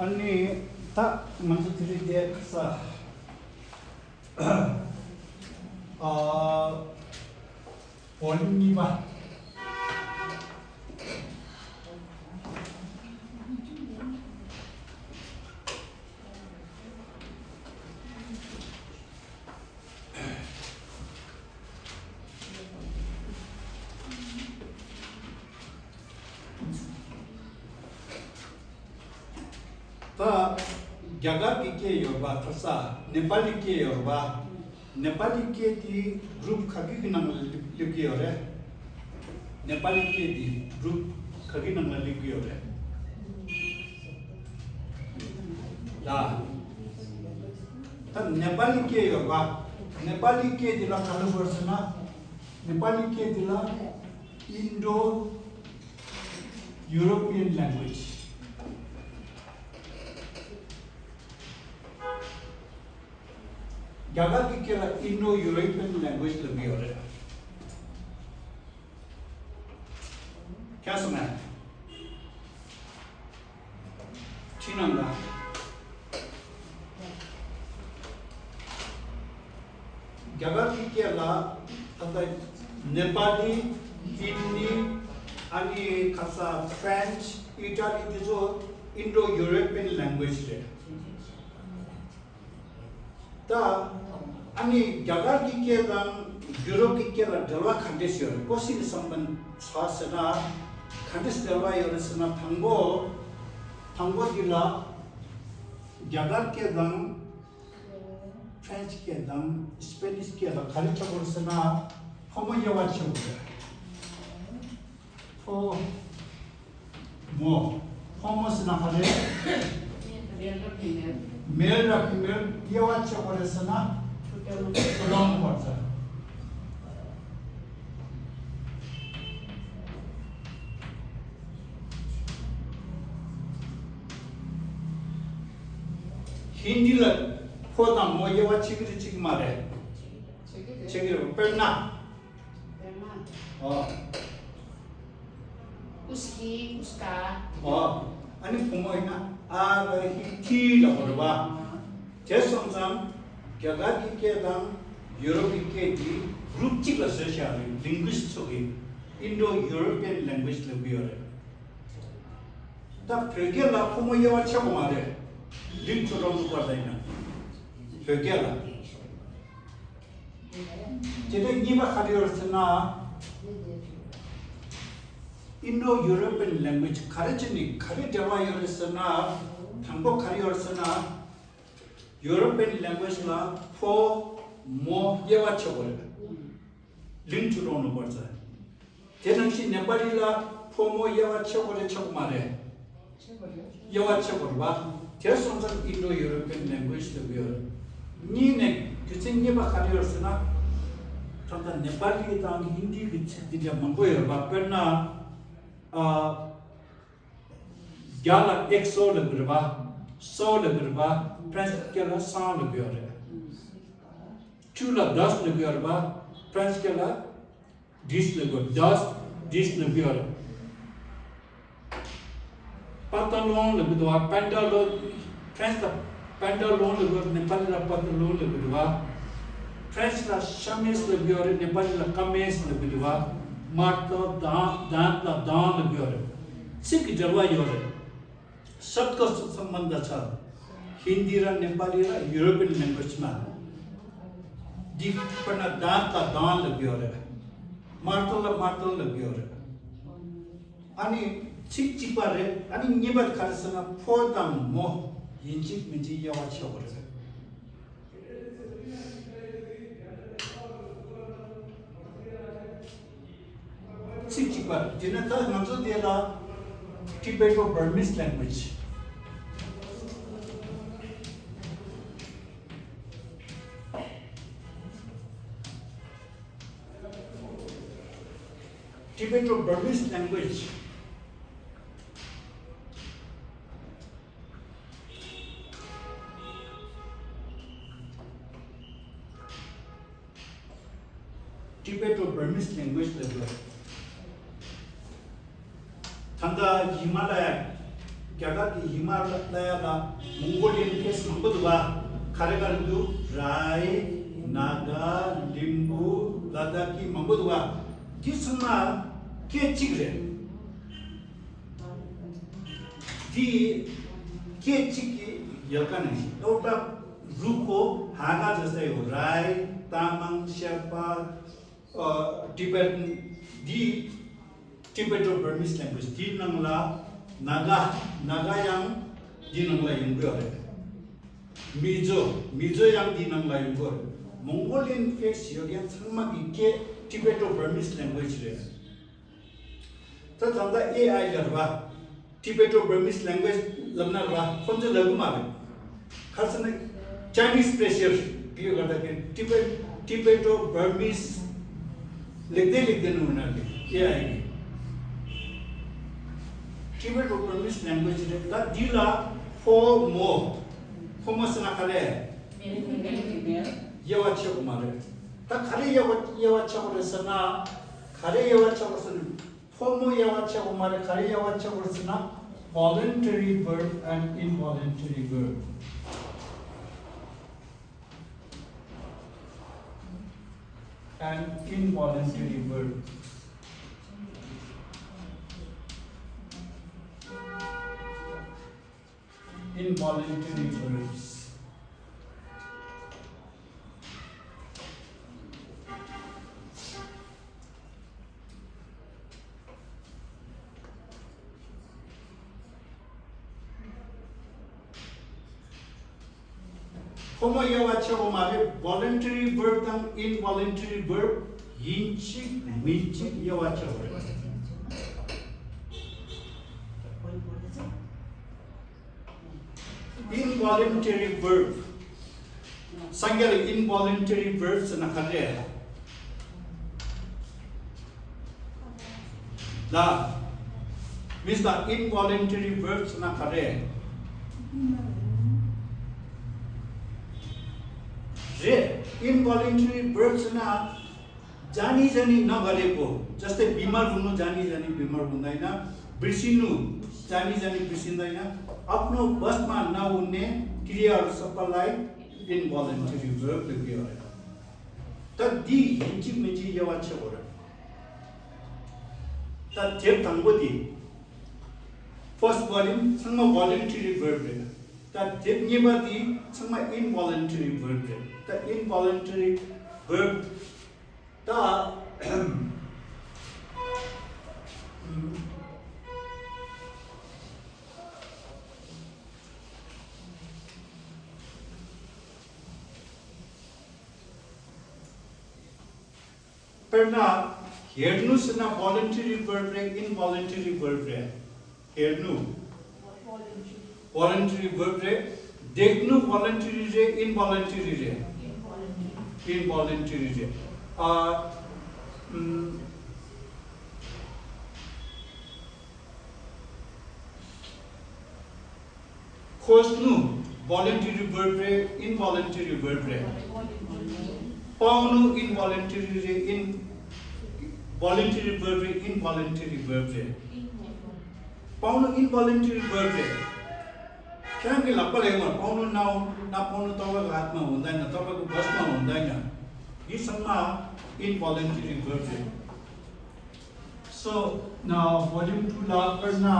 아니 다 먼저 드리게 사 원리바 다 자가비케 요바 타사 네팔리케 요바 네팔리케 디 그룹 카기 그냥 리기요레 네팔리케 디 그룹 카기 그냥 리기요레 다 네팔리케 요바 네팔리케 디라 칼로버스나 네팔리케 디라 인도 유로피안 랭귀지 ज्यादा की क्या Indo European language लगी हो रहा है क्या सुना है चीनंगा ज्यादा की क्या ला तंदा नेपाली हिंदी आणि खासा फ्रेंच इटाली जो इंडो यूरोपियन लैंग्वेज है ता 아니 야가기 계단 유럽기 계단 들어와 컨디션 고신 선반 사스나 컨디션 들어와 요르스나 방고딜라 야가 계단 프렌치 계단 스페니시 계단 가르쳐 볼스나 호모여와 치고 호모스나 하래 메일라키면 여와 치고 볼스나 long water. Hindi la khoda moye wa chigi mare. Chigi perna. Uski, uska. Ani pumoina a hi la borba. Jesomsam ज्यादा की क्या दाम यूरोपीय के दी ग्रुप चिकला सेशाली लिंग्विस्ट होगी इंडो यूरोपियन लैंग्वेज लगी हो रहे तब फिर क्या ला कुमो ये वाचा कुमारे लिंक चुराम कर देना फिर क्या ला जिधर ये बात खाली और सना इंडो यूरोपियन लैंग्वेज खारे चनी खारे जवाई और सना थंबो खारी और सना European language la for more yewa chobore link to ron borza tenansi nepali la for more yewa chobore chobmare yewa choborba tesonsan indo European language to be ni ne kitchen ye ba khari orsna tanda nepali ta hindi gitse dia mangoyer ba perna gala exo le grba so le grba French के ला साल लगे हो रहे, चूल्हा 10 लगे हो रहा, French के ला 10 लगे हो रहे, pantalon लगे तो आप pantalon French का pantalon लगे हो नेपाली ला pantalon लगे तो आप French ला chemise लगे हो रहे नेपाली ला kameez लगे तो आप मार्टो दांत ला दांत लगे हो रहे, सिक जलवायु हो रहे, सबका संबंध अच्छा हिंदी रा नेपाली रा यूरोपियन लैंग्वेज में दी पना दान का दान लगी हो रहा है मार्तल लगी हो रहा है अनि चिक चिक पर है अनि निबत खासना फोर्टम मो यिंचिक मिंची यावा हो रहा है चिक चिक पर जिन्हें तो मंजूर दिया था Tibeto Burmese language Tibeto-Burmese language Tibeto-Burmese language level. Tanda Himalaya Gagaki Himalaya Mongolian case Mambudwa Karegaru Rai Naga Limbu Ladaki Mambudwa Kisuma Ke Chigre Di Ke Chiki Yakani Oba Ruko Haga Jasai Rai Tamang Sherpa Tibetan di Tibeto-Burmese language di nangla Naga yang di nangla yung gore Mizo yang di nangla yung gore Mongolian face yogian sama ke Tibeto-Burmese language re ta tanda AI garwa Tibeto-Burmese language lamna ra konjo lagu mare khasana Chinese pressure के गर्दा के Tibeto-Burmese लिखते नुना के ये आएगी Tibeto-Burmese language रे ता दिला फोमो सना खाले ये वाच्य कुमारे ता खाले ये वाच्य कुमारे सना खाले ये वाच्य कुमारे फोमो ये वाच्य कुमारे खाले ये वाच्य कुमारे सना voluntary verb and involuntary verb and involuntary verb. Involuntary verbs. Homo yawacha omare voluntary verb tang involuntary verb yinchik minchik yawacha ore. Involuntary verb. Sangyal involuntary verbs na kare. Da means the involuntary verbs na kare. Involuntary verbs na jani nagareको जस्तै बिमार हुनु जानी बिमार हुँदैन बिर्सिनु जानी बिर्सिँदैन आफ्नो बसमा नहुने क्रियाहरू सबैलाई इनभोलन्टरी वर्ब लेख्यो त दि हिन्ची मिची यवाच्छ हो र त जेब तंगोदी फर्स्ट वॉल्यूम संग वॉलंटरी वर्ब रे त जेब निबादी संग इनभोलन्टरी वर्ब रे त इनभोलन्टरी वर्ब त Perna हेर्नु सना voluntary verb रे involuntary verb रे हेर्नु voluntary verb रे देख्नु voluntary रे involuntary रे involuntary रे खोज्नु voluntary verb रे involuntary verb रे पाउनु involuntary रे voluntary verb रे involuntary verb रे पाउनु involuntary verb रे क्याङ्गे लप्पलेमा पाउनु ना पाउनु तपाईको हातमा हुँदैन तपाईको बसमा हुँदैन यी सम्म involuntary verb रे so now volume 2 ला करना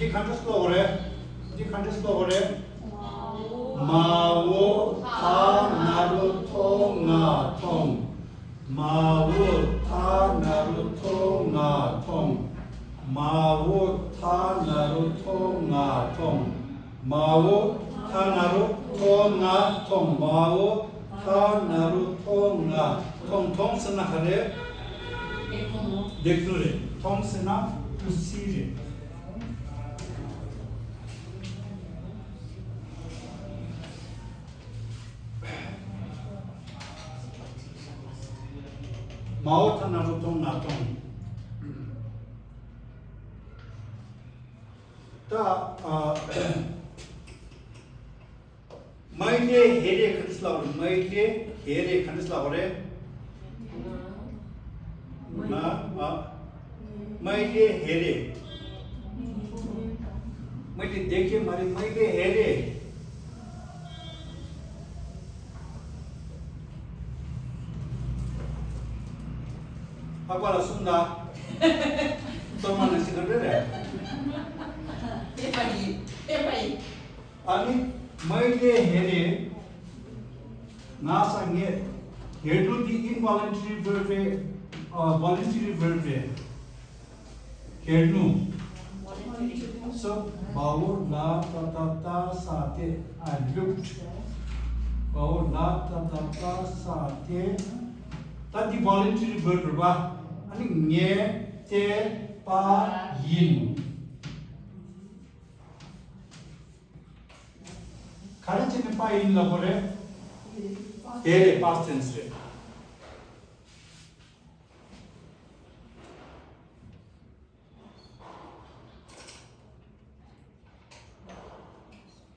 이 간접수가 뭐래? 이 간접수가 뭐래? 마오 타 나루토 나통 마오 타 나루토 나통 마오 타 나루토 나통 마오 타 나루토 나통 마오 타 나루토 나통 통 쓰나 하래? देखनुरे 통 쓰나 उसीरे माओ थाना रुतों नातों ता मैले हेरे खण्डस्ला हो मैले हेरे खण्डस्ला हो रे मैले हेरे मैले देखे मारे मैले हेरे Apa langsung dah teman nasi kandar ya? Ani मैले हेरे नासँगै हेर्नु ती इनभोलन्टरी वर्ब रे भोलन्टरी वर्ब रे हेर्नु so bahwa la ta sate I looked bahwa la ta sate tadi voluntary verb ba ani nge te pa yin khare chene pa yin la bore here past tense re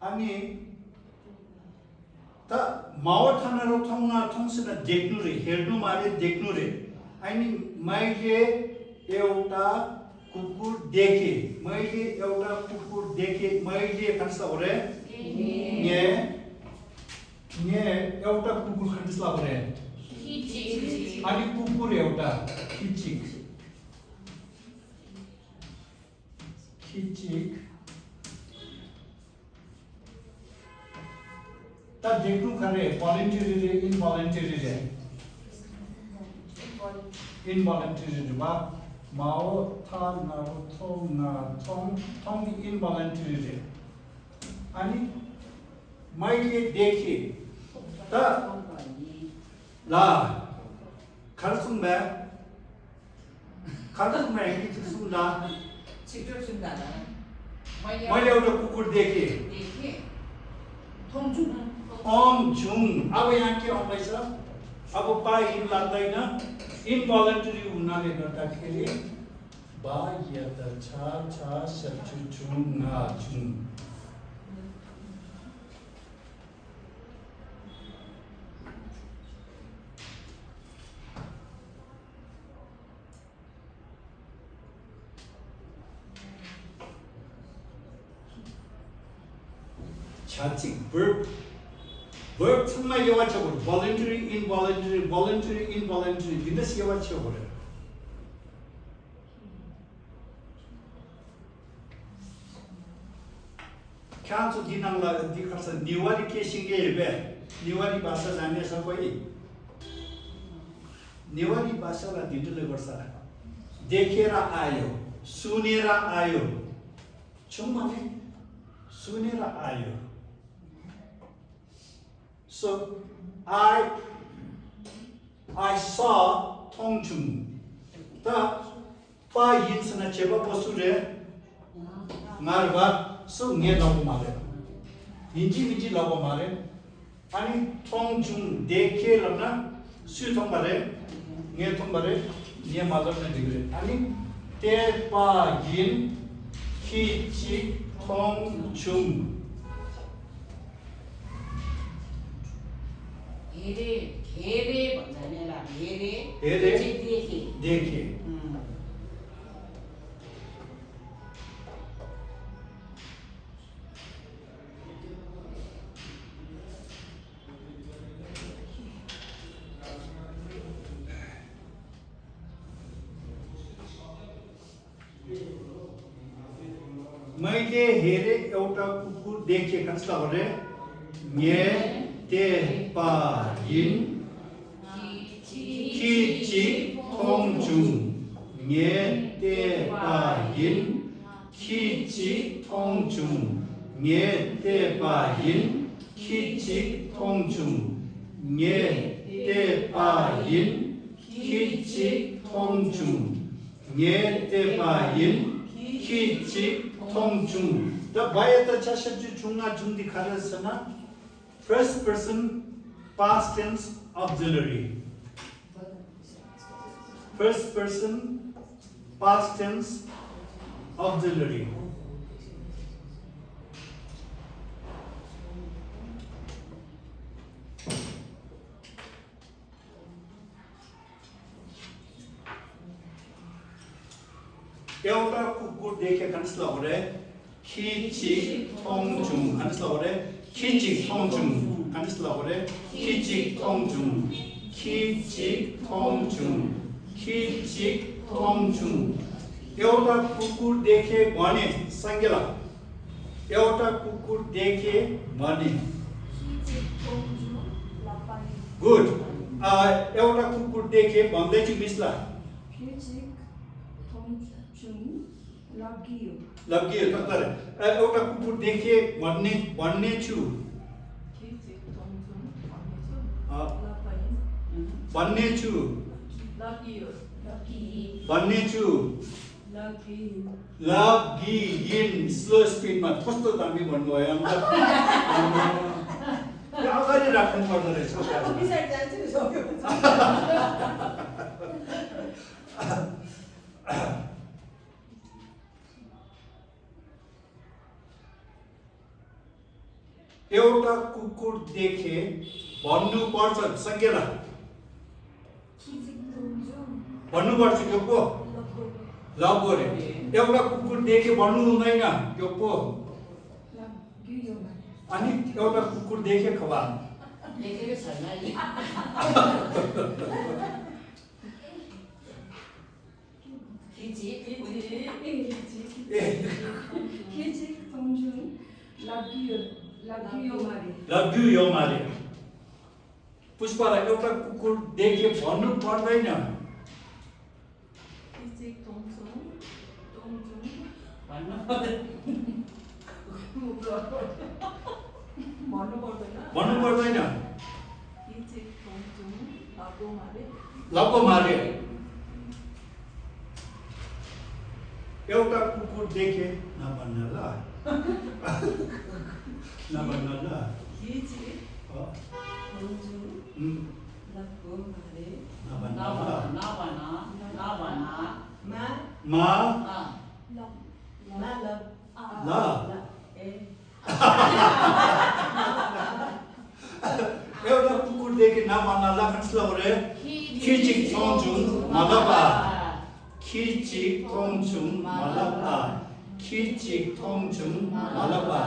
ani ta mawa thanaro thongna thongsina देख्नु रे हेर्नु मारे देख्नु रे अनि मैले एउटा कुकुर देखे मैले एउटा कुकुर देखे मैले खण्डस्ला हो रे ने एउटा कुकुर खण्डस्ला हो रे अनि कुकुर एउटा खिचिक ता देख्नु खरे भोलन्टरी रे इनभोलन्टरी रे इनभोलन्टरी रे बा माओ था ना थोंग इनभोलन्टरी रे अनि मैले देखे त ला खर्सुङमा कि सुन्दा छिटो सुन्दा मैले एउटा कुकुर देखे ओम झुङ अब यहाँ के आउँदैछ अब बा इन लाग्दैन इनभोलन्टरी हुनाले गर्दाखेरि बा यत छ सचु झुङ ना झुङ छाचिक verb tsangma yawa chagor voluntary involuntary dinas yawa chagor kyanso dinangla dikarsa niwari ke singe be niwari bhasha jane sabai निवारी भाषालाई दिटले गर्छ देखेर आयो सुनेर आयो छुम्माले सुनेर आयो so I saw Tongchung ta pa yinsana cheba posure marba so nge lago mare hinji lago mare ani Tongchung dekhe lamna su thong mare nge thong mare ne malak na digre ani te pa yin ki chi Tongchung घेरे भन्दैनला घेरे देखे मैले हेरे एउटा कुकुर देखे कस्ता हो रे nye te pa yin ki chi tong chung nye te pa yin ki chi tong chung nye te pa yin ki chi tong chung nye te pa yin ki chi tong chung nye te pa yin ki chi tong chung the bayata chashaju chunga chung dikhara sana first person past tense auxiliary first person past tense auxiliary 간슬라오래 키직 통중 간슬라오래 키직 통중 간슬라오래 키직 통중 키직 통중 키직 통중 एउटा कुकुर देखे भने संज्ञा एउटा कुकुर देखे भने good एउटा कुकुर देखे भन्दै छु मिसला लगियो तर एउटा कुकुर देखे भन्ने छु भन्ने छु लगिइन स्लो स्पिडमा कस्तो दामी भन्नुभयो अन्त अगाडि राख्नु पर्दो रहेछ एउटा कुकुर देखे भन्नुपर्छ संज्ञा भन्नुपर्छ यो पो लभ गरे एउटा कुकुर देखे भन्नु हुँदैन यो पो अनि एउटा कुकुर देखे खबा देखेको छैन लभ यु यो मारे पुष्पालाई एउटा कुकुर देखे भन्नु पर्दैन भन्नु पर्दैन लको मारे एउटा कुकुर देखे नभन्न ल नभन्न ल एउटा कुकुर देखे नभन्न ल खन्सलाउरे खिचिक थोंजुङ मलबा खिचिक थोंजुङ मलबा खिचिक थोंजुङ मलबा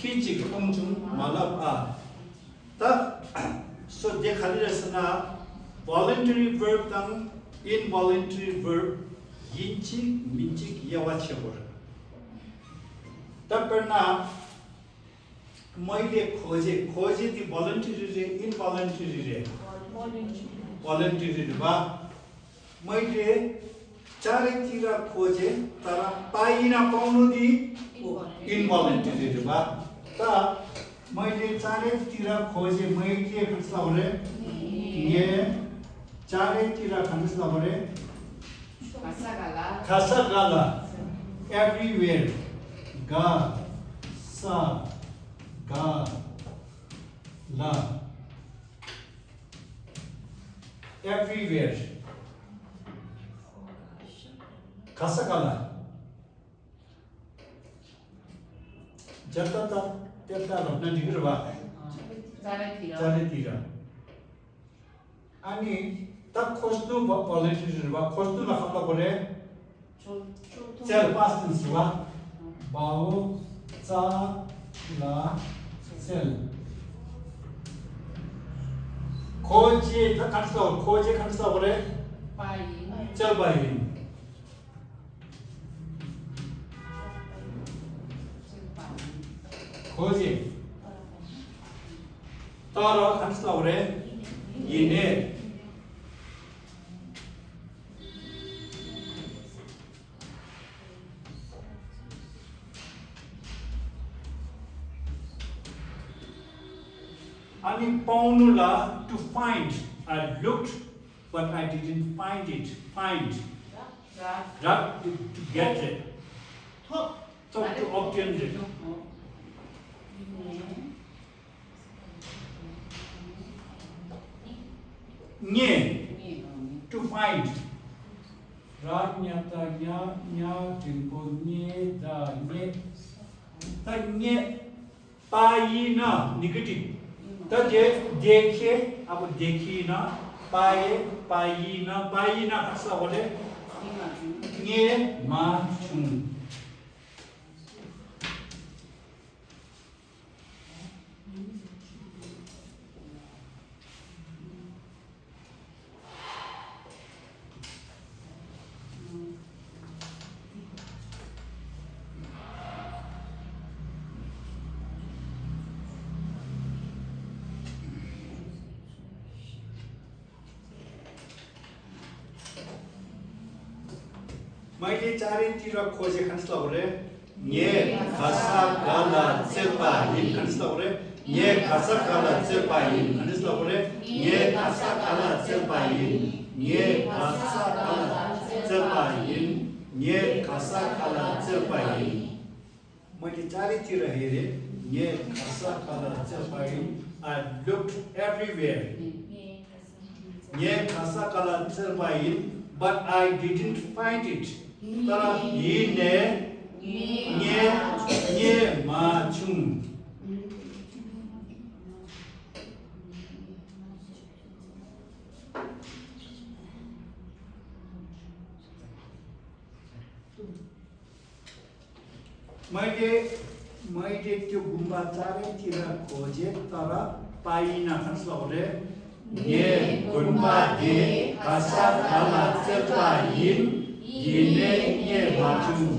खिचिक थोंजुङ मलबा त सो देखालिरहेछ न voluntary verb tang involuntary verb yinchik minchik yawachebor तपना मैले खोजे ती voluntary रे involuntary रे voluntary बा मैले चारैतिर खोजे तर पाइन पाउनु दि involuntary रे बा त मैले चारैतिर खोजे मैले कसले ये चारैतिर कसले खासागाला everywhere ga sa ga la everywhere खासागाला जता त्यता भन्न दिगुर बा चारैतिर अनि त खोज्नु voluntary बा खोज्नु लखला परे चल पास दिस बा बाउ चा ला सेल खोजे त खन्सो खोजे खन्सो परे पाइ चल भाइ खोजे तर खन्सो परे यिने अनि पाउनुला to find I looked but I didn't find it find that to get it to obtain it nye to find rat nyata nya jinko nye da nye ta nye paina negative त देखे अब देखिन पाए पाइन कसो भने ने मा छु मैले चारैतिर खोजे खन्स्लाउरे nye khasa kala tsepayin खन्स्लाउरे nye khasa kala tsepayin खन्स्लाउरे nye khasa kala tsepayin nye khasa kala tsepayin nye khasa kala tsepayin मैले चारैतिर हेरे nye khasa kala tsepayin I looked everywhere nye khasa kala tsepayin but I didn't find it tara yine nye machung मैले त्यो गुम्बा चारैतिर खोजे तर पाइनँ खन्स्लाउरे nye गुम्बा they khasa kala tsepayin yine nye machung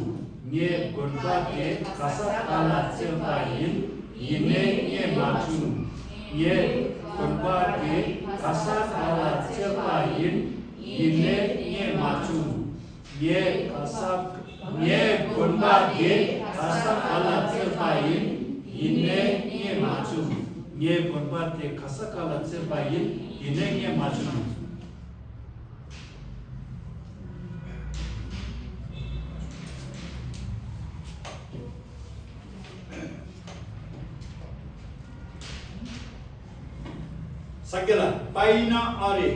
nye गुम्बा they khasa kala tsepayin yine nye machung nye गुम्बा they khasa kala tsepayin yine nye machung nye गुम्बा they khasa kala tsepayin yine nye machung nye गुम्बा they khasa kala tsepayin yine nye machung Sakela, paina are.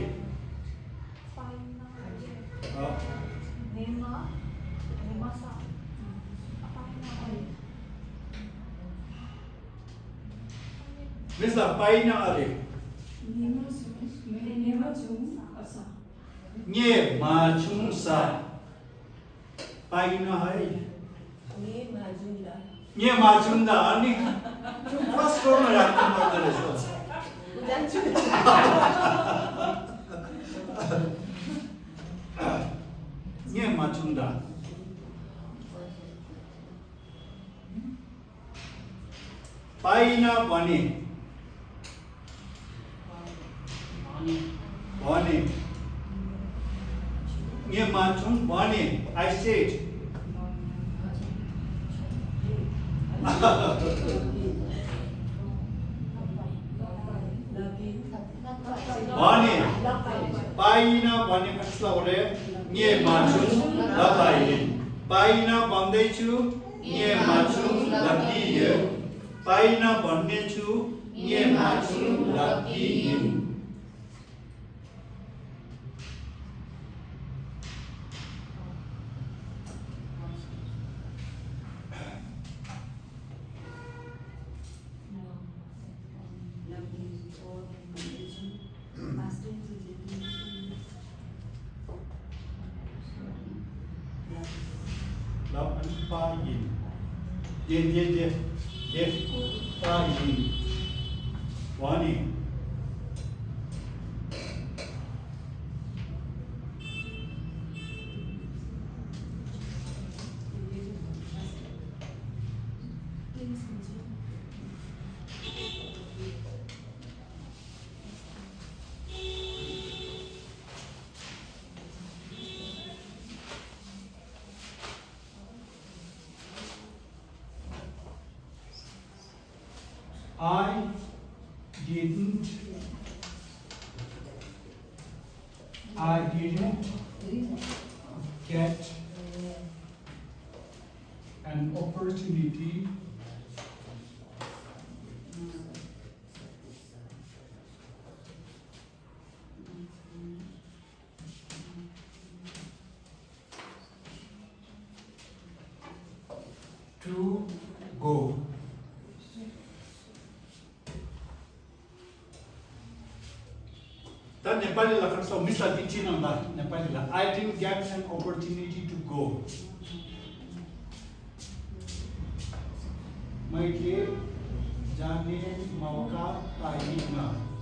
Misa paina are. Nye machung sa. Paina hai. Nye machunda. Ani first floor में रखते हैं तो restaurant. Nye machunda. Paina bani. Bani. Nye machung bani. I said. Bani. Paina bani खन्स्लाउरे nye machung lapayin. Paina भन्दैछु nye machung lapiye. Paina भन्नेछु nye machung lapiyin. Payin. Payin. Wani. I didn't get an opportunity to go. That Nepali la so Mr. Dichinanda Nepali la I didn't get an opportunity to go. मैले जाने मौका पाइनँ.